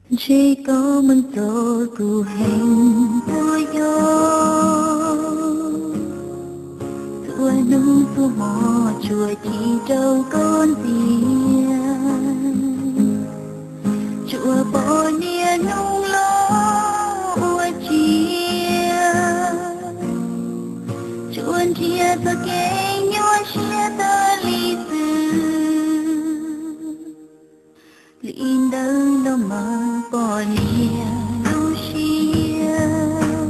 Ntshe koj meem txom kuv heev tuaj yog, txhua hnub txhua hmo tsuas chim rau koj ntxiag, tsuas pom niaj hnub los ua tsiaj, tsuas nrhiav txoj kev nyuaj siab tag li xwb. Li ntawd los mas pom niag lub siab,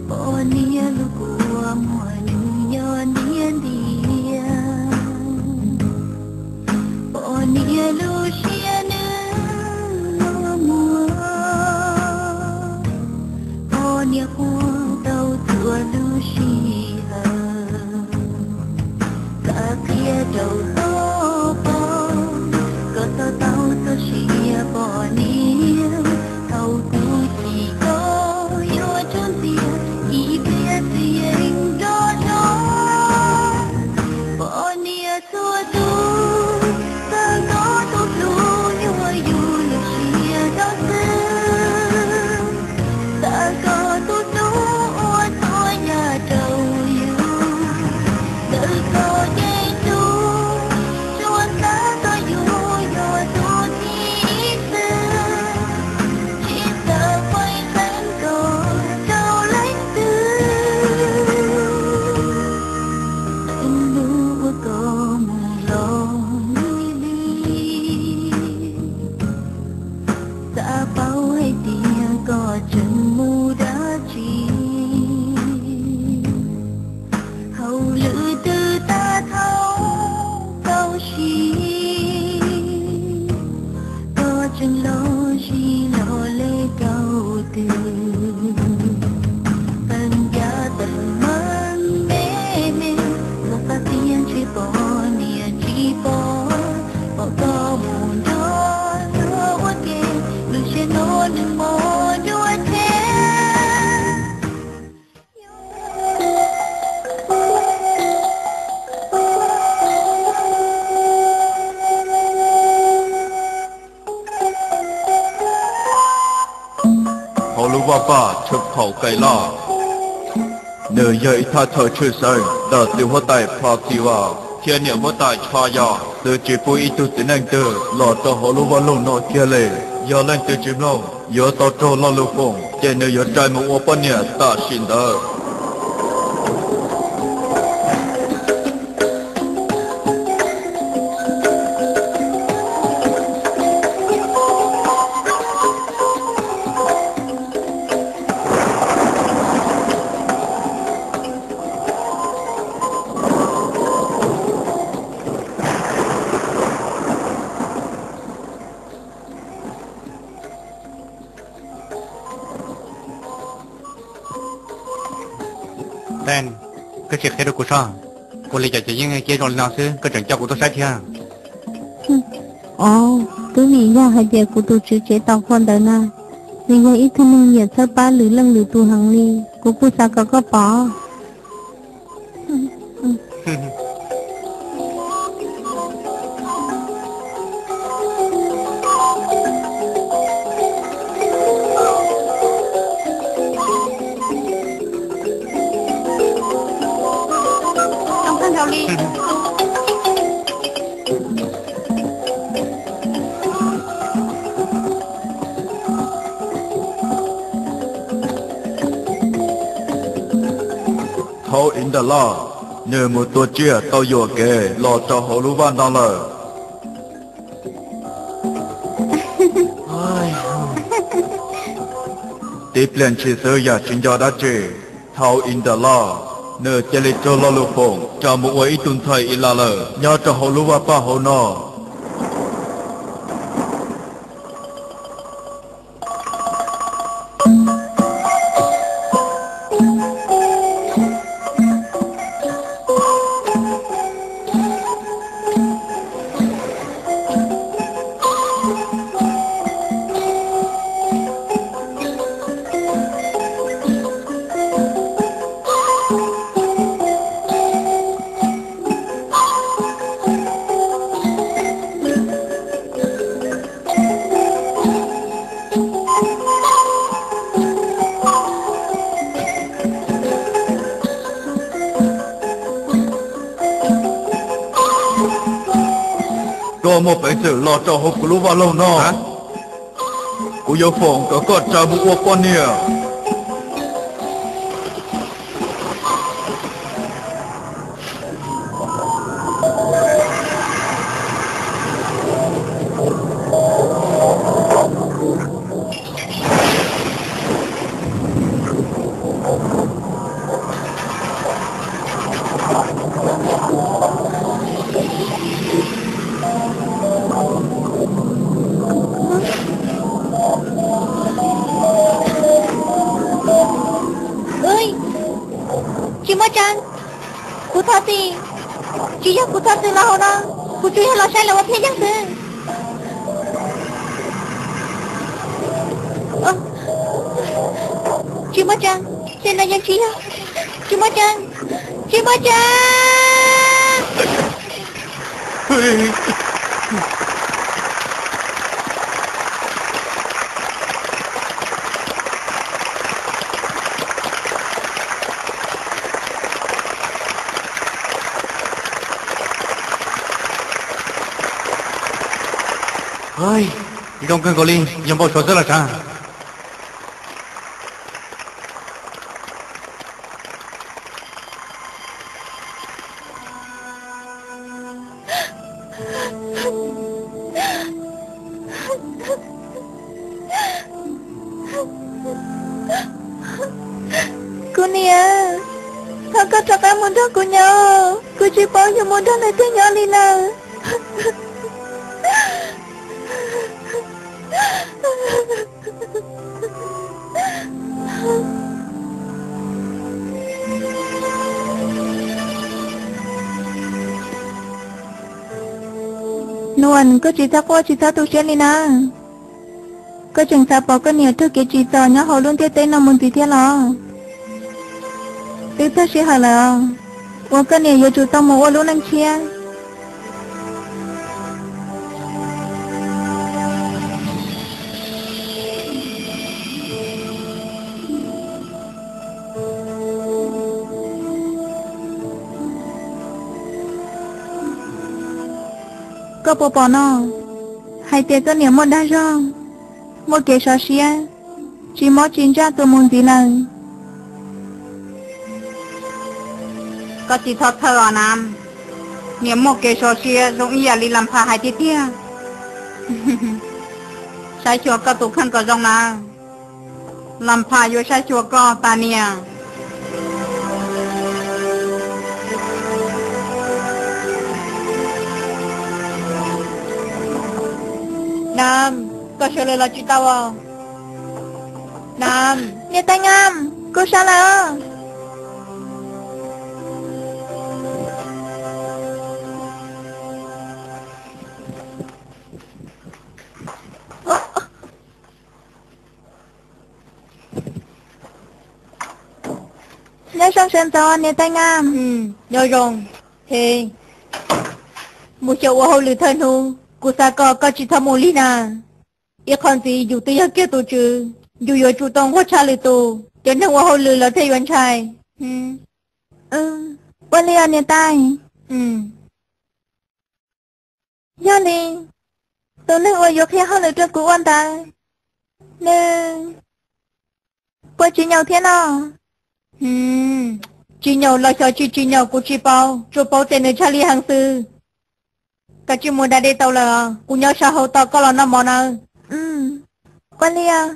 pom niag lub kua muag nws nyob ntiag ntiag, pom niag lub siab nws muag, pom niag quaj tau txhua lub sij hawm. Xav qhia rau koj paub, koj txhob tau txoj sia pom niam. Thaum kuv chim koj yuav tsum ntxias ib pliag txias nrov zog. Pom niam txhua tus, xav koj tus hlub nyuaj yus lub siab rau xwb. Xav koj tus hlub ua txhua yam rau yus. Ntawm koj ces tsuas, tsuas xav koj yuav yog tus thib xwb. Tsis xav pais leej koj rau leej twg. Qee hnub uas koj mus los lig lig, xav paub hais tias koj tseem mus dab tsi. Hauj lwm twb tag thaum tau sib, koj tseem los sib los li rau twg. Teem yam teem meej me me, los xav tias ntshe pom niam tsis pom, pom koj mus nrog luag ua ke, lub siab no nws mos nruab thiab. Hauv lub vaj paj tshwm phaum Kais Laj, nws yog ib thaj chaw tshwj xeeb ntawm tus huab tais Parthivas thiab niam huab tais Tshayas. Twb tsis pub ib tug txiv neej twg los rau hauv lub vaj loog no kiag li. Yog leej twg tsis mloog, yuav tau raug lo lus foom, ces nws yuav rais mus ua poj niam tam sim ntawd. Koj tsis qhia rau kuv saib, ua li cas ces yeej cia zoo li no xwb, koj tseem coj kuv tuaj saib thiab? Os, twb vim yog hais tias kuv tus tswv tsev tau qhua ntawd na, nws yog ib tug neeg nyiam txhawb pab lwm leej lwm tus heev li, kuv kuj xav kom koj pom. Thaum Indalas, nws mus tua tsiaj tau yuam kev los rau hauv lub vaj no lawm. Tib pliag ntshis xwb yam tsis nco dab tsi, thaum Indalas, nws cia li raug lo lus foom rais mus ua ib tug ntxhais Ilas lawm nyob rau hauv lub vaj paj hauv no. Muaj peev xwm los rau hauv kuv lub vaj loog no, kuv yuav foom kom koj raws mus ua poj niam. Tsis muaj tsav, kuv thov txim. Tsis yog kuv thov txim los hauv no, kuv tsuas yog los saib lawv ua phiaj yeeb xwb. Tsis muaj tsav, tej no yeej tsis yog. Tsis muaj tsav, tsis muaj tsav. Zoo kawg nkaus li, yog npau suav xwb los sav. Kuv niam, thov koj rov qab mus nrog kuv nyob, kuv tsis paub yuav mus nrog leej twg nyob li lawm. Nuam, koj tsis txhob quaj tsis txhob tu siab li na. Koj tseem xav pom koj niam raug kev tsim txom nyob hauv lub ntiaj teb no mus ntxiv thiab los? Twb txog sij hawm lawm uas koj niam yuav tsum tau mus ua lub neej tshiab. Koj puas pom no, hais tias koj niam muaj dag zog, muaj kev sov siab, tsis mob tsis ntsaj tus mus ntxiv lawm. Koj tsis txhob txhawj os Nam, niam muaj kev sov siab zoo ib yam li Lam Pha hais tiag tiag. Saib xyuas koj tus kheej kom zoo nawb, Lam Pha yuav saib xyuas koj tas niam. Nam, koj sawv lawm los tsis tau os? Nam. Niam Tais Ngam, kuv sawv lawm. Nyob zoo sawv ntxov niam Tais Ngam. Nyob zoo. He, mus xyaum ua hauj lwm thawj hnub, kuv xav kom koj tsis txhob mus li na. Ib qho ntxiv yus twb yog kiag tus tswv, yus yuav tsum tau nquag tshaj lwm tus, cov neeg ua hauj lwm lawv thiaj yuav ntshai. Ua li os niam tais. Yog li, tus neeg uas yuav qhia hauj lwm rau kuv ua ntawd, nws puas tsis nyaum thiab no? Tsis nyaum los xyov tsis tsis nyaum kuv tsis paub, tsuas paub tias nws tshaj lij heev xwb. Koj tsis mus da dej tau lawm, kuv nyob sab hauv tos koj los noj mov nawb. Ua li os.